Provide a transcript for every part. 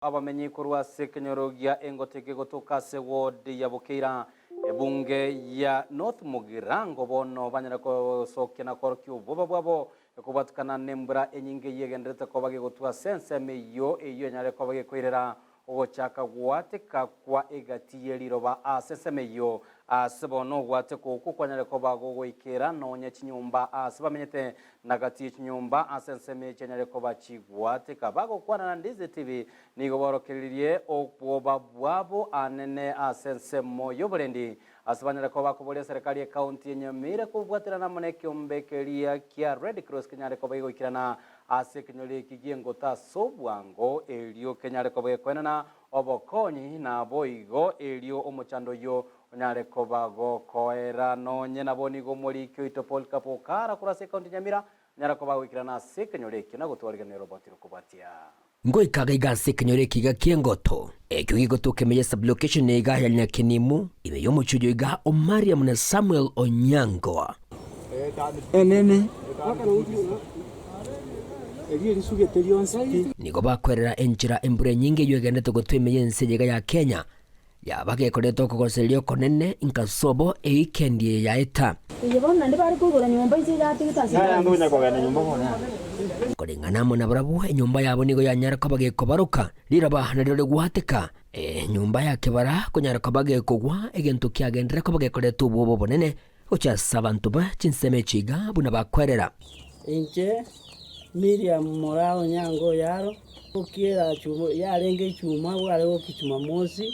Abamenyi korwa ase ekenyoro gia Engote kegotoka ase ward ya Bokeira, ebunge ya North Mugirango bono banyare gosokia na koorokia obwoba bwabo ekobwatikana nembura enyinge eyio egendererete koba gegotwa ase ensemo eyio eyio enyare koba gekoirera ogochaka goateka kwa egati ye riroba ase ensemo eyio. Ase bono ogwateka okwo kwanyare koba gogoikera nonya chinyomba ase bamenyete, na gati ye chinyomba ase ensemo eye chianyare koba chigwateka. Bagokwana na Ndizi TV nigo baorokereririe obwoba bwabo anene ase ensemo y'oborendi, ase banyare koba bakoboria eserekari y'ecounty ya Nyamira kobwaterana amo nekeombe keria kia Red Cross kenyare koba gegoikerana ase ekenyoro eki gi'engoto ase obwango erio kenyare koba gekoenana Obokonyi naboigo, erio omochando oyio onyare koba gokoera. Nonye nabo nigo omoriki oito Polycarp Okara korwa ase ekaunti ya Nyamira anyare koba agoikerana ase ekenyoro ekio na gotwariganera roboti rokobwatia. Ngoika iga ase ekenyoro eke iga ki'engoto, ekio gegotoka ime ye sublocation iga ya Nyakinimu, ime y'omochie oyo iga o Mariam na Samuel Onyango. Enene, erio erisugete rionsi pi. Nigo bakwerera enchera embura enyinge eyio egenderete gotwa ime y'ense eye iga ya Kenya, yaba gekoreta okogosereria okonene inka sobo ewikendi eye yaeta. Eye bono naende bare koigora nyomba inse yatigete ase ekanisa. Koreng'ana amo nabarabwo, enyomba yabo nigo yanyara koba gekobaroka, riroba nario rigwateka, enyomba ya kebara konyara koba gekogwa, egento kiagenderera koba gekoreta obwoba obonene Gochia ase abanto ba chinsemo echi iga buna bakwerera. Inche Miriam moraa Onyango Oyaro, gokiera yarenge ichuma bware gokia Jumamosi,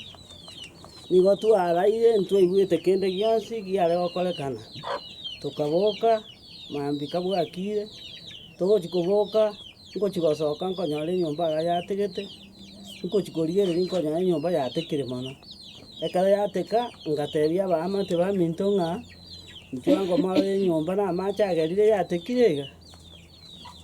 nigo twaraire ntwaigwete kende gionsi giare gokorekana, tokaboka mambia kabwakire, togochia koboka, ngochia gosoka nkonyora enyomba iga yategete, ngochia korigereria nkonyora enyomba yatekire mono. Ekero yateka, ngatebia abaamate baminto ng'a inchuo ngomorore enyomba na amache agerire yatekire iga.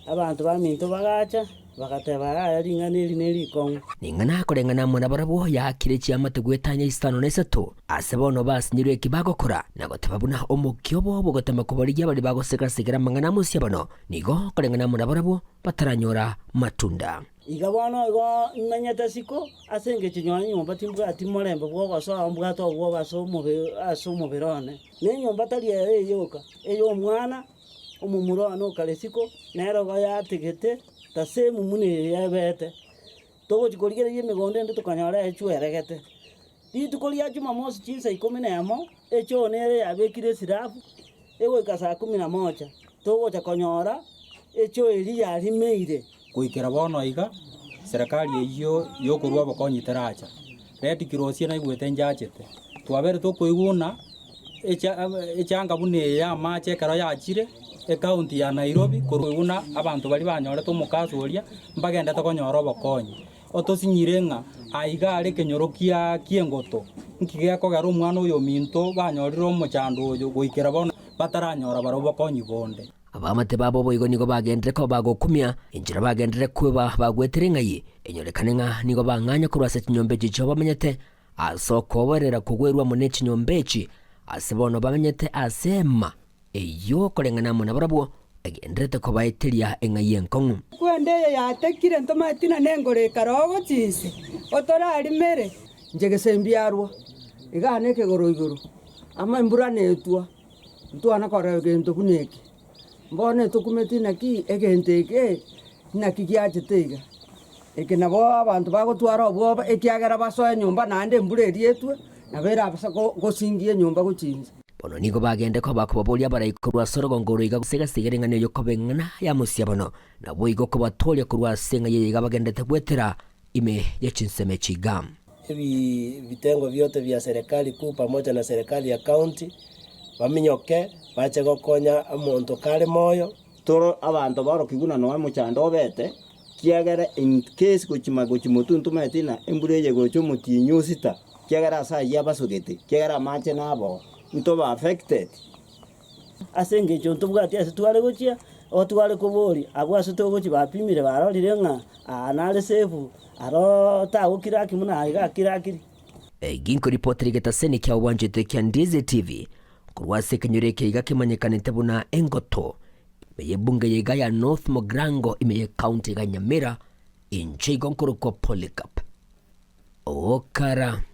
Abanto baminto bagacha, bagateba yaya ring'ana eri nerikong'u. Ning'ana koreng'ana amo nabarabwo yaakire chiamate goetania isano na isato, ase bono basinyirwe eki bagokora, na goteba buna omokia obo bogotema kobarigia baria bagosegera-segera amang'ana a mosiabano, nigo koreng'ana amo nabarabwo bataranyora matunda. Iga bono igo imenyete isiko, ase engencho nonya nyomba timbwati morembe bw'ogosoa, mbwate obwoba ase omobere ase omobere one. Na enyomba tari eye yoka, ey'omwana omomura one okare isiko, nere igo yatigete the same buna eye ebete. Togochia korigereria emegondo ende tokanyora echweregete. Rituko ria Jumamosi chinsa ikomi na emo, echoo nere yabekire esirabu, egoika saa kumi na moja, togocha konyora echoo eria yarimeire. Goikera bono iga, serikali eyio yokorua obokonyi teracha. Red Cross naigwete nchachete, twabeire tokoigwa buna echa echanga buna eye ya amache ekero yachire ecounty ya Nairobi korwa buna abanto baria banyorete omokaso oria mbagendete konyora obokonyi. Otosinyire ng'a aiga are ekenyoro kia ki'engoto, nki gekogera omwana oyo ominto banyorire omochando oyo goikera bono bataranyora barabwo bokonyi bonde. Abaamate babo boigo nigo bagenderere koba bagokumia, enchera bagenderere kweba bagwetire ng'ai, enyorekane ng'a nigo bang'anya korwa ase chinyomba echi chiabo bamenyete, ase okoboerera kogwerwa amo ne chinyomba echi, ase bono bamenyete ase eema. Eyio koreng'ana amo nabarabwo egendererete kobaeteria eng'ai enkong'u. Kwende eye yatekire ntomanyeti na nengoro ekare ogochia inse, otorarimere. Inche gese mbiarwa, igaa nekegoro igoro, ama embura netwa, ntwana korora egento buna eke. Bono etokumeti naki egento eke naki giachete iga. Eke nabo abanto bagotwara obwoba ekiagera basoe nyomba naende embura eria etwe, nabo erabase gosingia enyomba gochia inse. Bono nigo bagende koba kobaboria abarai korwa ase orogongo oro iga gose gase ring'ana erio koba eng'ana ya mosiabano, naboigo kobatooria korwa ase eng'ai eye iga bagenderete goetera ime ye chinsemo echi iga. Ebi vitengo viote via serikali kuu pamoja na serikali ya county baminyoke bache gokonya omonto kare moyo. Toro abanto barokigwe na noe mochando obete, kiagera in case gochima gochia motwe ntomaeti ng'a embura eye egocha omotienyi o sita, kiagera ase ayio abasogete, kiagera amache naboo, ntobe affected. Ase engencho ntobwati ase tware gochia, igo tware koboria abwo ase togochia bapimire barorire ng'a aa nare safe, aro tagokira buna aiga akirakiri. Eki nkoripotera egetaseni kia obwanchete kia Ndizi TV korwa ase ekenyoro eke iga kemanyekanete buna Engoto, ime y'ebunge ya iga ya North Mogrango ime y'ecounty iga Nyamira, inche igo nkorokwa Polycarp. Okara.